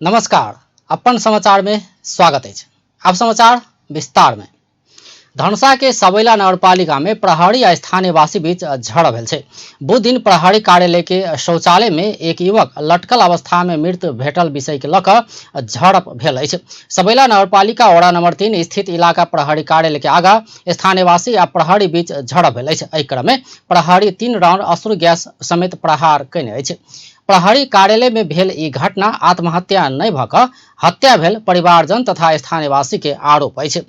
नमस्कार। अपन समाचार में स्वागत है। अब समाचार विस्तार में। धनुषा के सबैला नगरपालिका में प्रहरी आ स्थानीयवासी बीच झड़प भेल छै। बुध दिन प्रहरी कार्यालय के शौचालय में एक युवक लटकल अवस्था में मृत भेटल विषय के लक झड़प भेल अछि। सबैला नगरपालिका वड़ा नंबर 3 स्थित इलाका प्रहरी कार्यालय के आगा स्थानीयवासी आ प्रहरी बीच झड़प भेल अछि। एहि क्रम में प्रहरी 3 राउंड अश्रु गैस समेत प्रहार कयने अछि। प्रहरी कार्यालय में भेल ई घटना आत्महत्या नहीं भ क हत्या भेल परिवारजन तथा स्थानीयवासी के आरोप अछि।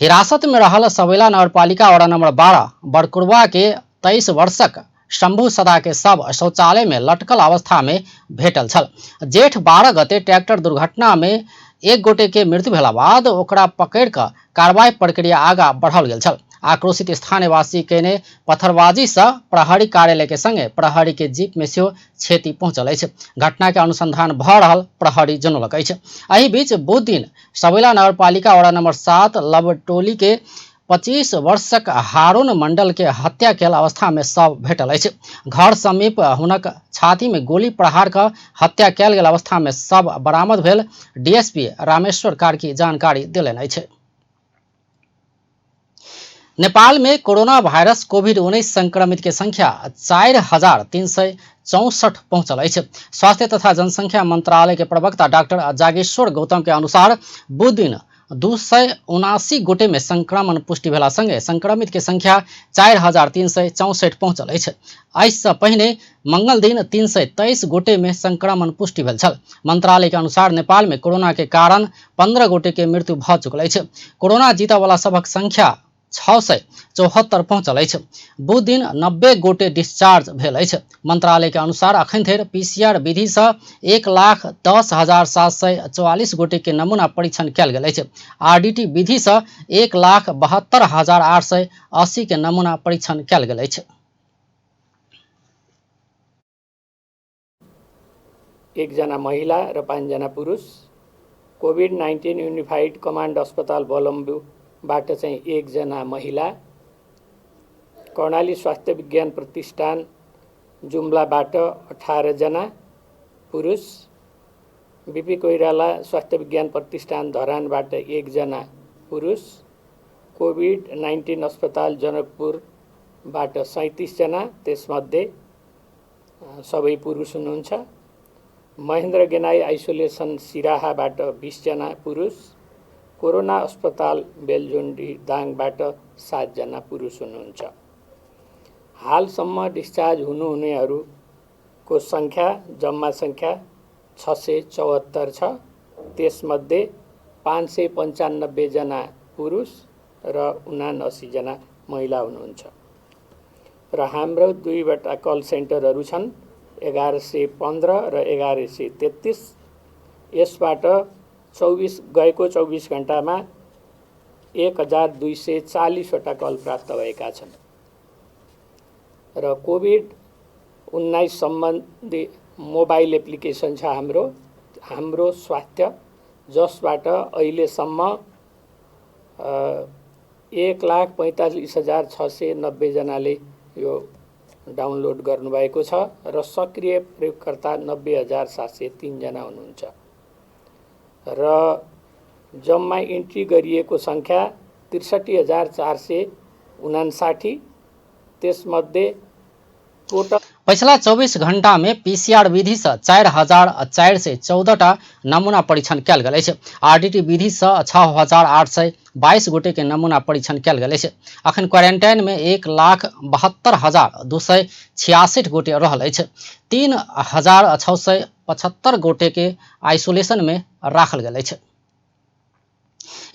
हिरासत में रहल सबैला नगरपालिका वड़ा नंबर 12 बड़कुरवा के 23 वर्षक शंभू सदा के शव शौचालय में लटकल अवस्था में भेटल छल। जेठ 12 गते ट्रैक्टर दुर्घटना में एक गोटे के मृत्यु भेला बाद ओकरा पकड़ क कार्रवाई प्रक्रिया आगा बढ़ाओल गेल छल। आक्रोशित स्थानीयवासी केने पत्थरबाजी से प्रहरी कार्यालय के संगे प्रहरी के जीप में सेहो क्षति पहुंचल अछि। घटना के अनुसंधान भ रहल प्रहरी जनौलक अछि। एहि बीच बुध दिन सबैला नगरपालिका वड़ा नंबर 7 लवटोली के 25 वर्षक हारून मंडल के हत्या कयल अवस्था में शव भेटल अछि। घर समीप हुनक छाती में गोली प्रहार क हत्या कयल गेल अवस्था में शव बरामद भेल डीएसपी रामेश्वर कार्की जानकारी देलनि अछि। नेपाल में कोरोना वायरस कोविड-19 संक्रमित के संख्या 4364 पहुंचल है। स्वास्थ्य तथा जनसंख्या मंत्रालय के प्रवक्ता डॉक्टर जागेश्वर गौतम के अनुसार बुध दिन 279 गोटे में संक्रमण पुष्टि भेला संगे संक्रमित के संख्या 4364 पहुंचल है। एहिसँ पहिने मंगल दिन 323 गोटे में संक्रमण पुष्टि भेल छल। मंत्रालय के अनुसार नेपाल में कोरोना के कारण 15 गोटे के मृत्यु भ चुकल है। कोरोना जीता वाला सबक संख्या 674 पहुंचल है। बुध दिन 90 गोटे डिस्चार्ज भेल है। मंत्रालय के अनुसार अखन धरि पीसीआर विधि से 1,10,744 गोटे के नमूना परीक्षण कयल गेल है। आरडीटी विधि से 1,72,880 के नमूना परीक्षण कयल गेल है। एकजना महिला र 5 जना पुरुष कोभिड-19 युनिफाइड कमान्ड अस्पताल बलम्बुबाट चाहिँ 1 जना महिला, कर्णाली स्वास्थ्य विज्ञान प्रतिष्ठान जुम्लाबाट 18 जना पुरुष, बीपी कोइराला स्वास्थ्य विज्ञान प्रतिष्ठान धरानबाट 1 जना पुरुष, कोभिड-19 अस्पताल जनकपुरबाट 37 जना, त्यसमध्ये सबै पुरुष हुनुहुन्छ। महेन्द्र गेनाई आइसोलेसन सिराहाबाट 20 जना पुरुष, कोरोना अस्पताल बेलजोन्डी दाङबाट 7 जना पुरुष हुनुहुन्छ। हालसम्म डिस्चार्ज हुनुहुनेहरूको संख्या जम्मा संख्या 674 छ। त्यसमध्ये 595 जना पुरुष र 79 जना महिला हुनुहुन्छ। र हाम्रो 2वटा कल सेन्टरहरू छन्, 1115 र 1133। यसबाट गएको 24 घण्टामा 1240 वटा कल प्राप्त भएका छन्। र कोभिड-19 सम्बन्धी मोबाइल एप्लिकेसन छ हाम्रो स्वास्थ्य, जसबाट अहिलेसम्म 1,45,690 जनाले यो डाउनलोड गर्नुभएको छ र सक्रिय प्रयोगकर्ता 90,703 जना हुनुहुन्छ। र जम्मा इन्ट्री गरिएको संख्या 63,459। त्यसमध्ये टोटल पिछला 24 घंटा में पीसीआर विधि से 4,414 नमूना परीक्षण कयल गेल अछि। आरडीटी विधि से 6,822 गोटे के नमूना परीक्षण कयल गेल अछि। अखन क्वारंटाइन में 1,72,266 गोटे रहल अछि। 3,675 गोटे के आइसोलेशन में राखल गेल अछि।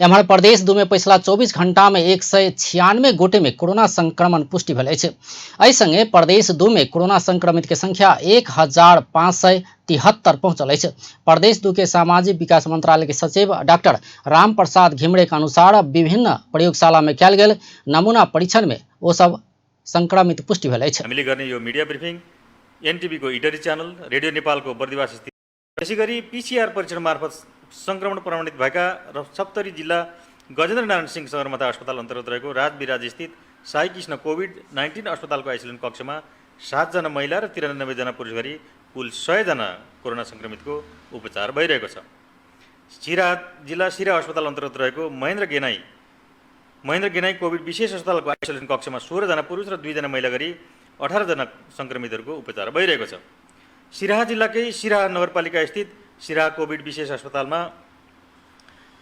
एम्हर प्रदेश 2 में पिछला 24 घंटा में 196 गोटे में कोरोना संक्रमण पुष्टि भेल अछि। एहि संगे प्रदेश 2 में कोरोना संक्रमित के संख्या 1,573 पहुंचल अछि। प्रदेश 2 के सामाजिक विकास मंत्रालय के सचिव डॉक्टर राम प्रसाद घिमरे के अनुसार विभिन्न प्रयोगशाला में कयल गेल नमूना परीक्षण में वो सब संक्रमित पुष्टि भेल अछि। हामीले गर्ने यो मिडिया ब्रिफिङ एनटिभी को इटरी च्यानल, रेडियो नेपाल को बर्दिवास स्थित, त्यसैगरी पीसीआर परीक्षण मार्फत संक्रमण प्रमाणित भएका र सप्तरी जिल्ला गजेन्द्र नारायण सिंह सगरमाथा अस्पताल अन्तर्गत रहेको राजविराज स्थित साई कृष्ण कोभिड-19 अस्पतालको आइसोलेसन कक्षमा 7 जना महिला र 93 जना पुरुष गरी कुल 100 जना कोरोना संक्रमितको उपचार भइरहेको छ। जिल्ला सिरा अस्पताल अन्तर्गत रहेको महेन्द्र गेनाई कोभिड विशेष अस्पतालको आइसोलेसन कक्षमा 16 जना पुरुष र 2 जना महिला गरी 18 जना सङ्क्रमितहरूको उपचार भइरहेको छ। सिराहा जिल्लाकै सिराहा नगरपालिका स्थित सिराहा कोभिड विशेष अस्पतालमा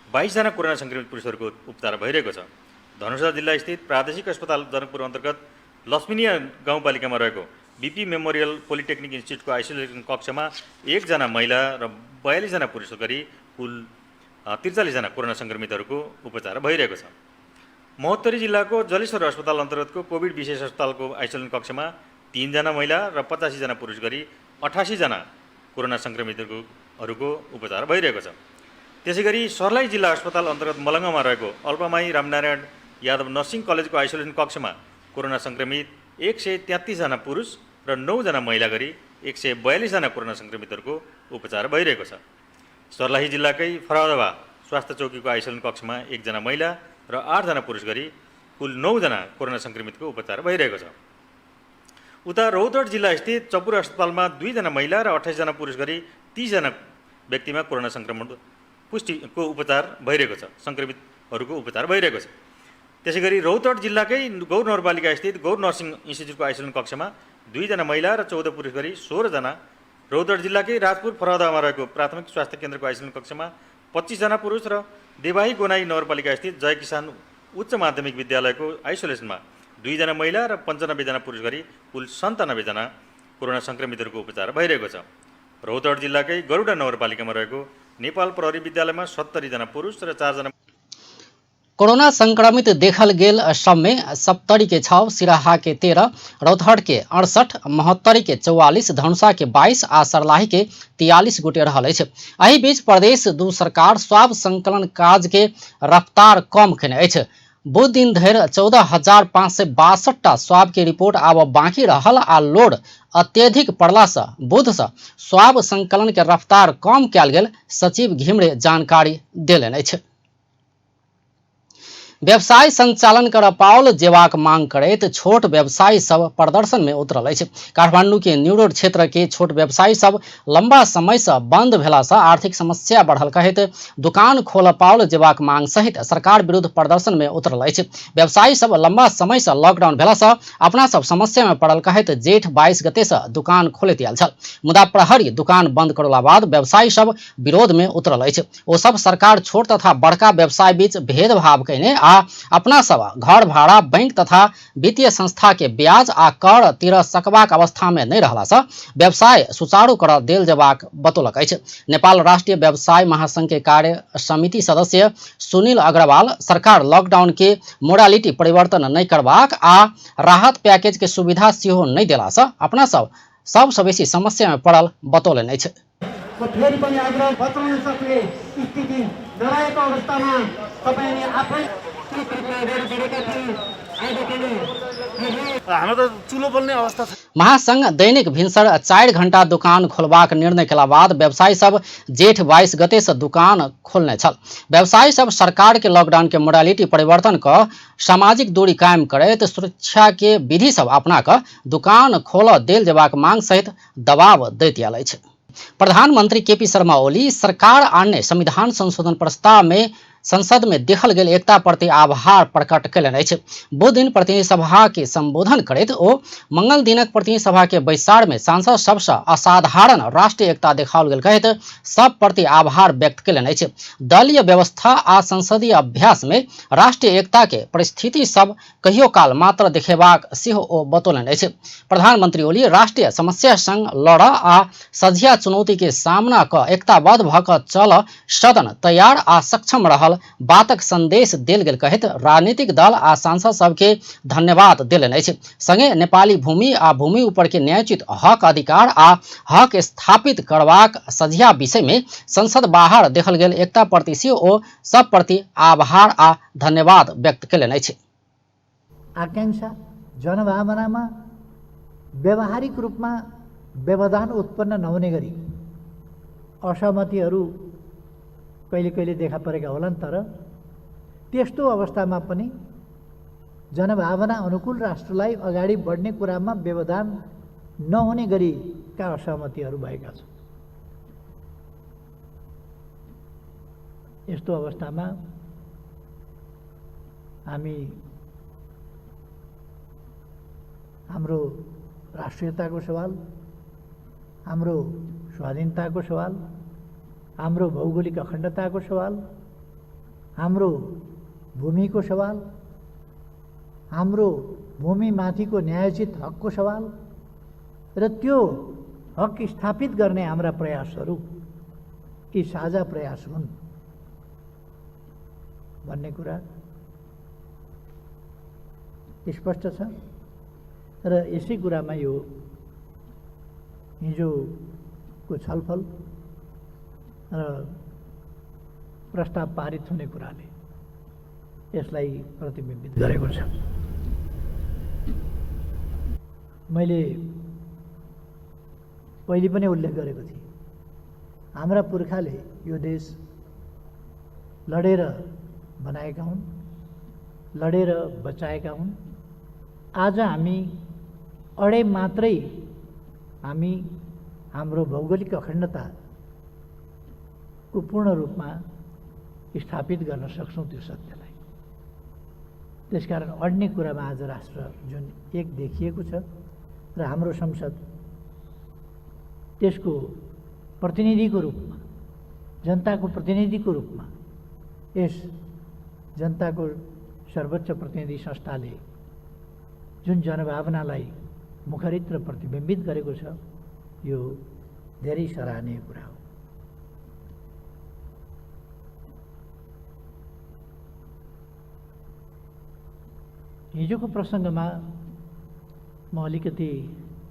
22 जना कोरोना सङ्क्रमित पुरुषहरूको उपचार भइरहेको छ। धनुषा जिल्ला स्थित प्रादेशिक अस्पताल जनकपुर अन्तर्गत लक्ष्मीनिया गाउँपालिकामा रहेको बीपी मेमोरियल पोलिटेक्निक इन्स्टिच्युटको आइसोलेसन कक्षमा 1 जना महिला र 42 जना पुरुष गरी कुल 43 जना कोरोना सङ्क्रमितहरूको उपचार भइरहेको छ। महोत्तरी जिल्लाको जलेश्वर अस्पताल अन्तर्गतको कोभिड विशेष अस्पतालको आइसोलेसन कक्षमा 3 जना महिला र 85 जना पुरुष गरी 88 जना कोरोना सङ्क्रमितहरूको उपचार भइरहेको छ। त्यसैगरी सर्लाही जिल्ला अस्पताल अन्तर्गत मलङ्गामा रहेको अल्पमाई रामनारायण यादव नर्सिङ कलेजको आइसोलेसन कक्षमा कोरोना सङ्क्रमित 133 जना पुरुष र 9 जना महिला गरी 142 जना कोरोना सङ्क्रमितहरूको उपचार भइरहेको छ। सर्लाही जिल्लाकै फरादावा स्वास्थ्य चौकीको आइसोलेसन कक्षमा 1 जना महिला र 8 जना पुरुष गरी कुल 9 जना कोरोना सङ्क्रमितको उपचार भइरहेको छ। उता रौतहट जिल्ला स्थित चपुर अस्पतालमा 2 जना महिला र 28 जना पुरुष गरी 30 जना व्यक्तिमा कोरोना सङ्क्रमण पुष्टिको उपचार भइरहेको छ, सङ्क्रमितहरूको उपचार भइरहेको छ। त्यसैगरी रौतहट जिल्लाकै गौर नगरपालिका स्थित गौर नर्सिङ इन्स्टिच्युटको आइसोलेसन कक्षमा 2 जना महिला र 14 पुरुष गरी 16 जना, रौतहट जिल्लाकै राजपुर फरदामा रहेको प्राथमिक स्वास्थ्य केन्द्रको आइसोलेसन कक्षमा 25 जना पुरुष र देवाही गोनाई नगरपालिका स्थित जय किसान उच्च माध्यमिक विद्यालयको आइसोलेसनमा 2 जना महिला र 95 जना पुरुष गरी कुल 97 जना कोरोना सङ्क्रमितहरूको उपचार भइरहेको छ। रौतहट जिल्लाकै गरुडा नगरपालिकामा रहेको नेपाल प्रहरी विद्यालयमा 70 जना पुरुष र 4 जना कोरोना संक्रमित देखल गेल सब में सप्तरी के 6, सिराहा के 13, रौतहट के 68, महोत्तरी के 44, धनुषा के 22 आ सर्लाही के 43 गोटे रहल अछि। एहि बीच प्रदेश दू सरकार स्वाब संकलन काज के रफ्तार कम केने अछि। बुध दिन धरि 14,562 टा स्वाब के रिपोर्ट आब बाकी रहल आ लोड अत्यधिक पड़ला से बुध से स्वाब संकलन के रफ्तार कम कयल गेल सचिव घिमरे जानकारी देलनि अछि। व्यवसाय संचालन कर पाओल जेबाक मांग करैत छोट व्यवसायी सब प्रदर्शन में उतरल अछि। काठमांडू के न्यू रोड क्षेत्र के छोट व्यवसायी सब लंबा समय से बंद भेला से आर्थिक समस्या बढ़ल कहैत दुकान खोल पाओल जेबाक मांग सहित सरकार विरुद्ध प्रदर्शन में उतरल अछि। व्यवसायी सब लंबा समय से लॉकडाउन भेला से अपना सब समस्या में पड़ल कहैत जेठ 22 गते से दुकान खोलैत आयल छल, मुदा प्रहरी दुकान बंद करला बाद व्यवसायी सब विरोध में उतरल अछि। ओ सब सरकार छोट तथा बड़का व्यवसाय बीच भेदभाव कयने अपना सब घर भाड़ा, बैंक तथा वित्तीय संस्था के ब्याज आ कर तिर सकबाक अवस्था में नहीं रहला से व्यवसाय सुचारू कर देल जेबाक बतौलक अछि। नेपाल राष्ट्रीय व्यवसाय महासंघ के कार्य समिति सदस्य सुनील अग्रवाल सरकार लॉकडाउन के मोडालिटी परिवर्तन नहीं करबाक आ राहत पैकेज के सुविधा सेहो नहीं देला से अपना सबसे बेसी समस्या में पड़ल बतौलनि अछि। फेरि पनि आग्रह बचाउन सक्ने स्थिति नरहेको अवस्थामा तपाईले आफै महासंघ दैनिक भिनसर 4 घंटा दुकान खोलबाक निर्णय केला बाद व्यवसायी सब जेठ 22 गते से दुकान खोलने छल। व्यवसायी सब सरकार के लॉकडाउन के मोडालिटी परिवर्तन क सामाजिक दूरी कायम करैत सुरक्षा के विधि सब अपना क दुकान खोल देल जेबाक मांग सहित दबाव दैत आयल अछि। प्रधानमंत्री केपी शर्मा ओली सरकार आने संविधान संशोधन प्रस्ताव में संसद में देखल गेल एकता प्रति आभार प्रकट कयलनि अछि। बुध दिन प्रतिनिधि सभा के संबोधन करैत ओ मंगल दिनक प्रतिनिधि सभा के बैसार में सांसद सबसे असाधारण राष्ट्रीय एकता देखाओल गेल कहैत सब प्रति आभार व्यक्त कयलनि अछि। दलीय व्यवस्था आ संसदीय अभ्यास में राष्ट्रीय एकता के परिस्थिति सब कहियो काल मात्र देखेबाक सेहो ओ बतौलनि अछि। प्रधानमंत्री ओली राष्ट्रीय समस्या संग लड़ आ सझिया चुनौती के सामना क एकताबद्ध भ क चल सदन तैयार आ सक्षम रहल बातक संदेश देल गेल कहैत राजनीतिक दल आ सांसद सबके धन्यवाद देलनि अछि। संगे नेपाली भूमि आ भूमि ऊपर के न्यायोचित हक अधिकार आ हक स्थापित करबाक सझिया विषय में संसद बाहर देखल गेल एकता प्रति सेहो सब प्रति आभार आ धन्यवाद व्यक्त कयलनि अछि। आकांक्षा जनभावनामा व्यावहारिक रूपमा व्यवधान उत्पन्न नहुने गरी असहमतिहरू कहिले कहिले देखा परेका होलान्, तर त्यस्तो अवस्थामा पनि जनभावना अनुकूल राष्ट्रलाई अगाडि बढ्ने कुरामा व्यवधान नहुने गरिका असहमतिहरू भएका छन्। यस्तो अवस्थामा हामी हाम्रो राष्ट्रियताको सवाल, हाम्रो स्वाधीनताको सवाल, हाम्रो भौगोलिक अखण्डताको सवाल, हाम्रो भूमिको सवाल, हाम्रो भूमिमाथिको न्यायोचित हकको सवाल र त्यो हक स्थापित गर्ने हाम्रा प्रयासहरू यी साझा प्रयास हुन् भन्ने कुरा स्पष्ट छ। र यसै कुरामा यो हिजोको छलफल र प्रस्ताव पारित हुने कुराले यसलाई प्रतिबिम्बित गरेको छ। मैले पहिले पनि उल्लेख गरेको थिएँ, हाम्रा पुर्खाले यो देश लडेर बनाएका हुन्, लडेर बचाएका हुन्। आज हामी अडे मात्रै हामी हाम्रो भौगोलिक अखण्डताको पूर्ण रूपमा स्थापित गर्न सक्छौँ त्यो सत्यलाई। त्यसकारण अड्ने कुरामा आज राष्ट्र जुन एक देखिएको छ र हाम्रो संसद त्यसको प्रतिनिधिको रूपमा, जनताको प्रतिनिधिको रूपमा यस जनताको सर्वोच्च प्रतिनिधि संस्थाले जुन जनभावनालाई मुखरित र प्रतिबिम्बित गरेको छ, यो धेरै सराहनीय कुरा हो। हिजोको प्रसङ्गमा म अलिकति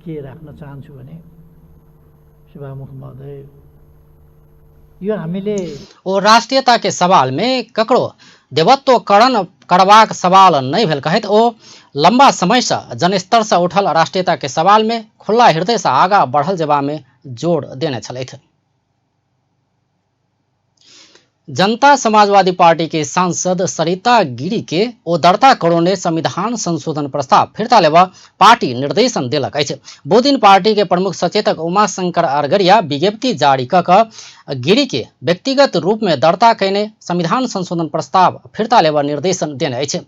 के राख्न चाहन्छु भने, सभामुख महोदय, यो हामीले ओ राष्ट्रीयता के सवाल में ककरो देवत्वकरण करबाक सवाल नहीं भेल कहत ओ लंबा समय से जनस्तर से उठल राष्ट्रीयता के सवाल में खुला हृदय से आगा बढ़ल जेबा में जोर देने छलथि। जनता समाजवादी पार्टी के सांसद सरिता गिरी के ओ दर्ता करोने संविधान संशोधन प्रस्ताव फिरता लेवा पार्टी निर्देशन दिलक अछि। दिन पार्टी के प्रमुख सचेतक उमाशंकर अरगरिया विज्ञप्ति जारी क गिरी के व्यक्तिगत रूप में दर्ता कैने संविधान संशोधन प्रस्ताव फिरता लेवा निर्देशन देने अछि।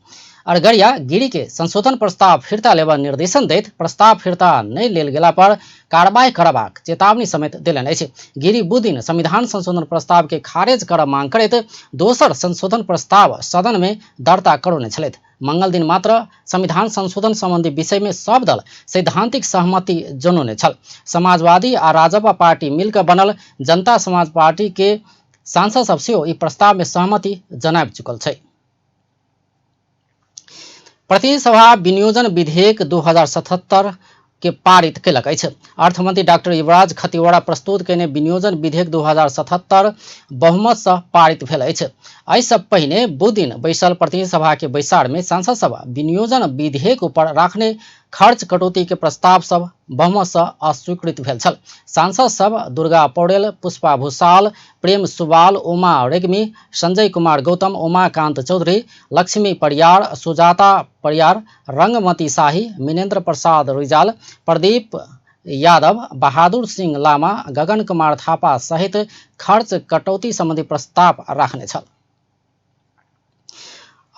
अरगरिया गिरी के संशोधन प्रस्ताव फिरता लेवा निर्देशन दैत प्रस्ताव फिरता नहीं लेल गेला पर कार्रवाई करबाक चेतावनी समेत दिलनि अछि। गिरी बुधदिन संविधान संशोधन प्रस्ताव के खारिज करब मांग करैत दोसर संशोधन प्रस्ताव सदन में दर्ता करौने छलथि। मंगल दिन मात्र संविधान संशोधन संबंधी विषय में सब दल सैद्धांतिक सहमति जनौने छल। समाजवादी आ राजपा पार्टी मिलकर बनल जनता समाज पार्टी के सांसद सब सेहो ई प्रस्ताव में सहमति जनाब चुकल छै। प्रतिनिधि सभा विनियोजन विधेयक 2077 के पारित कयलक अछि। अर्थमंत्री डॉक्टर युवराज खतिवड़ा प्रस्तुत कयने विनियोजन विधेयक 2077 बहुमत से पारित भेल अछि। एहि सँ पहिने बुधदिन बैसल प्रतिनिधि सभा के बैसार में सांसद सभ विनियोजन विधेयक ऊपर राखने खर्च कटौती के प्रस्ताव सब बहुमत से अस्वीकृत भेल छल। सांसद सब दुर्गा पौडेल, पुष्पा भूषाल, प्रेम सुवाल, उमा रेग्मी, संजय कुमार गौतम, उमाकांत चौधरी, लक्ष्मी परियार, सुजाता परियार, रंगमती शाही, मिनेन्द्र प्रसाद रिजाल, प्रदीप यादव, बहादुर सिंह लामा, गगन कुमार थापा सहित खर्च कटौती संबंधी प्रस्ताव राखने छल।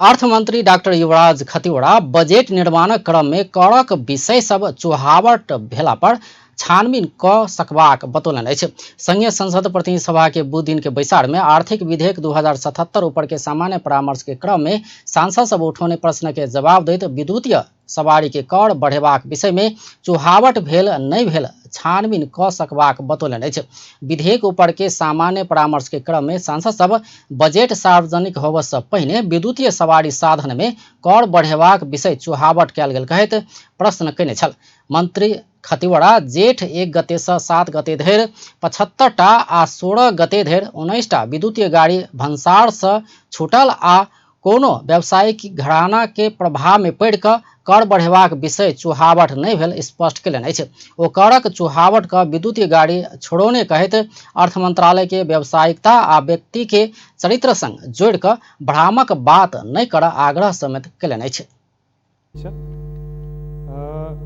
अर्थमंत्री डॉक्टर युवराज खतिवड़ा बजट निर्माण क्रम में करक विषय सब चुहावट भेला पर छानबीन क सकबाक बतौलन अछि। संघीय संसद प्रतिनिधि सभा के बुधदिन के बैसार में आर्थिक विधेयक 2077 ऊपर के सामान्य परामर्श के क्रम में सांसद सब उठौने प्रश्न के जवाब दैत विद्युतीय सवारी के कर बढ़ेबाक विषय में चुहावट भेल नहीं भेल छानबीन क सकबाक बतौलन अछि। विधेयक ऊपर के सामान्य परामर्श के क्रम में सांसद सब बजट सार्वजनिक होबय से पहिने विद्युतीय सवारी साधन में कर बढ़ेबाक विषय चुहावट कयल गेल कहैत प्रश्न कयने छल। मंत्री खतिवड़ा जेठ 1 गते से 7 गते धरि 75 टा आ 16 गते धरि 19 टा विद्युतीय गाड़ी भंसार से छूटल आ कोनो व्यावसायिक घराना के प्रभाव में पड़ कर बढ़ेबाक विषय चुहावट नहीं भेल स्पष्ट कयलनि अछि। ओ करक चुहावट का विद्युतीय गाड़ी छोड़ौने कहैत अर्थ मंत्रालय के व्यावसायिकता आ व्यक्ति के चरित्र संग जोड़ कर भ्रामक बात नहीं कर आग्रह समेत कयलनि अछि।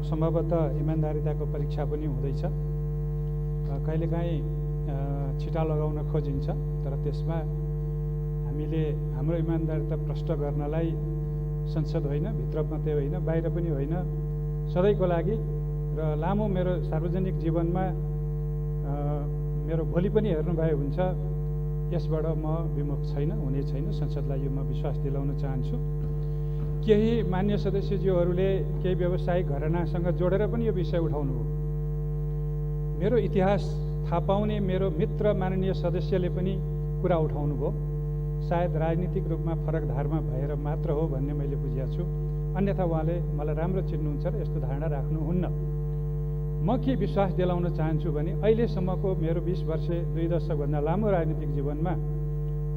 सम्भवतः इमान्दारिताको परीक्षा पनि हुँदैछ। कहिलेकाहीँ छिटा लगाउन खोजिन्छ, तर त्यसमा हामीले हाम्रो इमान्दारिता प्रष्ट गर्नलाई संसद होइन, भित्र मात्रै होइन, बाहिर पनि होइन, सधैँको लागि र लामो मेरो सार्वजनिक जीवनमा मेरो भोलि पनि हेर्नुभए हुन्छ, यसबाट म विमुख छैन, हुने छैन। संसदलाई यो म विश्वास दिलाउन चाहन्छु। केही मान्य सदस्यज्यूहरूले केही व्यावसायिक घरानासँग जोडेर पनि यो विषय उठाउनु हो। मेरो इतिहास थाहा पाउने मेरो मित्र माननीय सदस्यले पनि कुरा उठाउनु भयो। सायद राजनीतिक रूपमा फरक धारमा भएर मात्र हो भन्ने मैले बुझेको छु, अन्यथा उहाँले मलाई राम्रो चिन्नुहुन्छ र यस्तो धारणा राख्नुहुन्न। म के विश्वास दिलाउन चाहन्छु भने अहिलेसम्मको मेरो 20 वर्ष 2 दशकभन्दा लामो राजनीतिक जीवनमा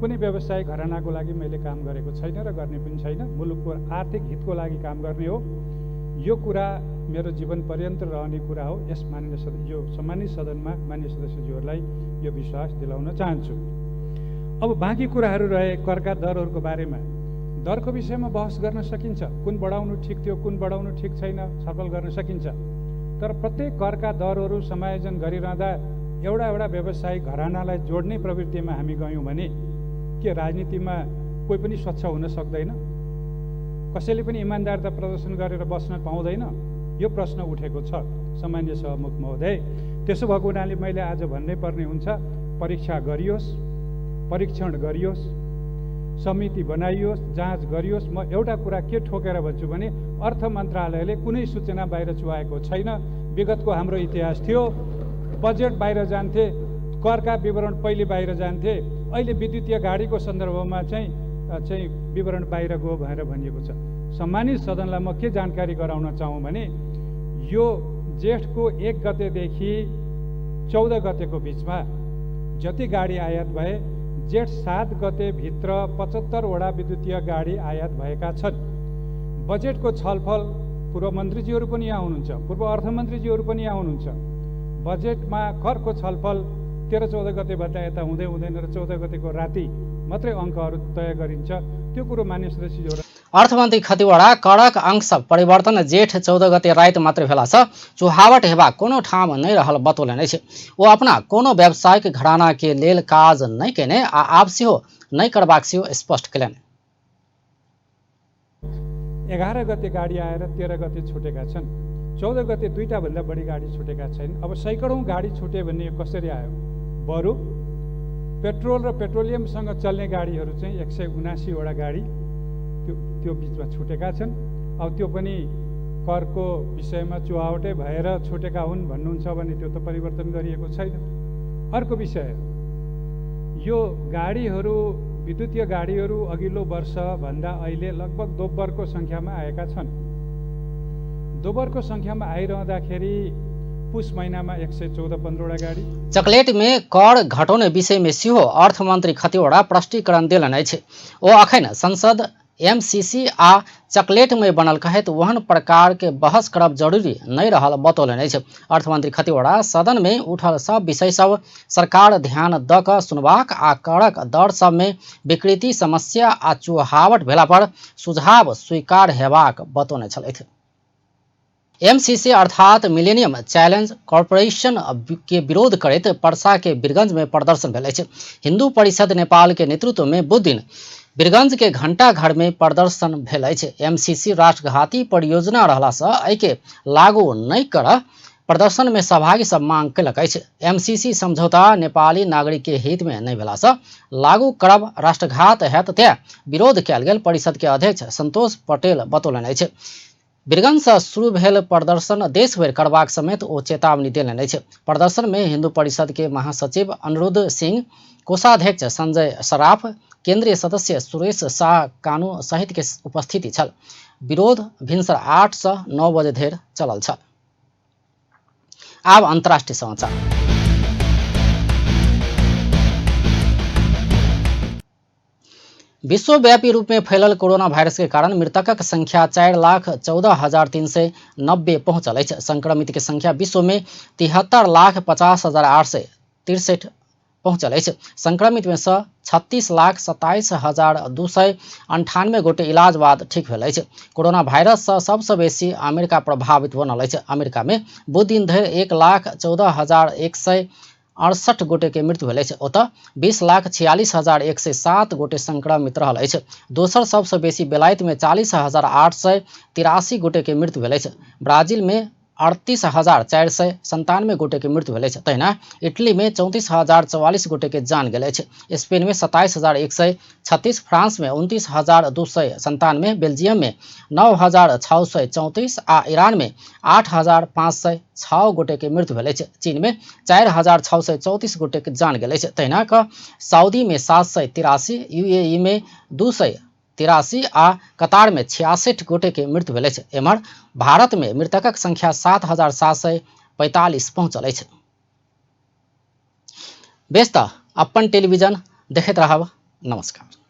कुनै व्यवसायिक घरानाको लागि मैले काम गरेको छैन र गर्ने पनि छैन। मुलुकको आर्थिक हितको लागि काम गर्ने हो। यो कुरा मेरो जीवन पर्यन्त रहने कुरा हो। यस यो सम्मानित सदनमा मान्य सदस्यज्यूहरूलाई यो विश्वास दिलाउन चाहन्छु। अब बाँकी कुराहरू रहे करका दरहरूको बारेमा। दरको विषयमा बहस गर्न सकिन्छ, कुन बढाउनु ठिक थियो, कुन बढाउनु ठिक छैन, छलफल गर्न सकिन्छ। तर प्रत्येक करका दरहरू समायोजन गरिरहँदा एउटा व्यवसायिक घरानालाई जोड्ने प्रवृत्तिमा हामी गयौँ भने के राजनीतिमा कोही पनि स्वच्छ हुन सक्दैन? कसैले पनि इमान्दारिता प्रदर्शन गरेर बस्न पाउँदैन? यो प्रश्न उठेको छ सामान्य सभामुख महोदय। त्यसो भएको हुनाले मैले आज भन्नै पर्ने हुन्छ, परीक्षा गरियोस्, परीक्षण गरियोस्, समिति बनाइयोस्, जाँच गरियोस्। म एउटा कुरा के ठोकेर भन्छु भने अर्थ मन्त्रालयले कुनै सूचना बाहिर चुहाएको छैन। विगतको हाम्रो इतिहास थियो, बजेट बाहिर जान्थे, करका विवरण पहिले बाहिर जान्थे। अहिले विद्युतीय गाडीको सन्दर्भमा चाहिँ विवरण बाहिर गयो भनेर भनिएको छ। सम्मानित सदनलाई म के जानकारी गराउन चाहूँ भने यो जेठको 1 गतेदेखि 14 गतेको बिचमा जति गाडी आयात भए, जेठ 7 गतेभित्र 75 वटा विद्युतीय गाडी आयात भएका छन्। बजेटको छलफल पूर्व मन्त्रीजीहरू पनि यहाँ हुनुहुन्छ, पूर्व अर्थमन्त्रीजीहरू पनि यहाँ हुनुहुन्छ। बजेटमा करको छलफल 13-14 गतेबाट यता हुँदैन र 14 गतेको राति मात्रै अङ्कहरू तय गरिन्छ। त्यो कुरो मान्य सदस्यज्यूहरू अर्थमन्त्री खतिवड़ा कड़क अंश परिवर्तन जेठ 14 गते रात मात्र भेला छ, चुहावट हेबा कोनो ठाम नहीं रहल बतौलने छै। वो अपना कोनो व्यावसायिक घराना के लेल काज नहीं केने आ आब सेहो नहीं करबाक सेहो स्पष्ट केलनि। 11 गते गाडी आएर 13 गते छुटेका छन्। 14 गते 2टा भन्दा बढी गाडी छुटेका छैनन्। अब सैकडौँ गाडी छुटे भन्ने कसरी आयो? बरु पेट्रोल र पेट्रोलियमसँग चल्ने गाडीहरू चाहिँ 179 वटा गाडी त्यो बिचमा छुटेका छन्। अब त्यो पनि करको विषयमा चुहावटै भएर छुटेका हुन् भन्नुहुन्छ भने त्यो त परिवर्तन गरिएको छैन। अर्को विषय, यो गाडीहरू विद्युतीय गाडीहरू अघिल्लो वर्ष भन्दा अहिले लगभग दोब्बरको संख्यामा आएका छन्। दोब्बरको संख्यामा आइरहँदाखेरि पुस महीनामा 114-15 वटा गाडी। चकलेट में कर घटाउने विषय में सेहो अर्थमन्त्री खतिवड़ा प्रष्टीकरण देलनि छै। ओ अखन संसद एमसीसी आ चकलेट में बनल कहत वहन प्रकार के बहस करब जरूरी नहीं रहल बतौलनि छै। अर्थमंत्री खतिवड़ा सदन में उठल सब विषय सब सरकार ध्यान द क सुनबाक आ करक दर सब में विकृति समस्या आ चुहावट भेला पर सुझाव स्वीकार हेबाक बतौने छलथि। एमसीसी अर्थात मिलेनियम चैलेंज कॉर्पोरेशन के विरोध करते पर्सा के बीरगंज में प्रदर्शन भेल अछि। हिंदू परिषद नेपाल के नेतृत्व में बुध दिन बीरगंज के घंटा घर में प्रदर्शन भेल अछि। एमसीसी राष्ट्रघाती परियोजना रहला सँ एहि के लागू नहीं कर प्रदर्शन में सहभागी सब मांग कलक अछि। एमसीसी समझौता नेपाली नागरिक के हित में नहीं भेला सँ लागू करब राष्ट्रघात हेत तै विरोध कयल गेल परिषद के अध्यक्ष संतोष पटेल बतौलनि अछि। बीरगंज से शुरू भेल प्रदर्शन देश भर करबाक समेत ओ चेतावनी देलनि अछि। प्रदर्शन में हिंदू परिषद के महासचिव अनिरुद्ध सिंह, कोषाध्यक्ष संजय सराफ, केंद्रीय सदस्य सुरेश शाह कानू सहित के उपस्थिति छल। विरोध भिनसर 8 से 9 बजे धरि चलल छल। आब अंतर्राष्ट्रीय समाचार। विश्वव्यापी रूप में फैलल कोरोना वायरस के कारण मृतकक संख्या 4,14,390 पहुंचल है। संक्रमित के संख्या विश्व में 73,50,863 पहुंचल है। संक्रमित में से 36,27,298 गोटे इलाज बाद ठीक भेल है। कोरोना वायरस से सबसे बेसी अमेरिका प्रभावित बनल है। अमेरिका में बुध दिन धरि 1,14,198 68 गोटे के मृत्यु भेल अछि। ओतऽ 20,46,107 गोटे संक्रमित रहल अछि। दोसर सबसँ बेसी बेलायत में 40,883 गोटे के मृत्यु भेल अछि। ब्राजील में 38,497 गोटे के मृत्यु भेल अछि। तहिना इटली में 34,044 गोटे के जान गेल अछि। स्पेन में 27,136, फ्रांस में 29,297, बेल्जियम में 9,634 आ ईरान में 8,506 गोटे के मृत्यु भेल अछि। चीन में 4,634 गोटे के जान गेल अछि। तहिना कऽ सऊदी में 783, यूएई में 283 आ कतार में 66 गोटे के मृत्यु भेल अछि। एम्हर भारत में मृतकक संख्या 7,745 पहुंचल अछि। बेस तऽ अपन टेलीविजन देखैत रहब। नमस्कार।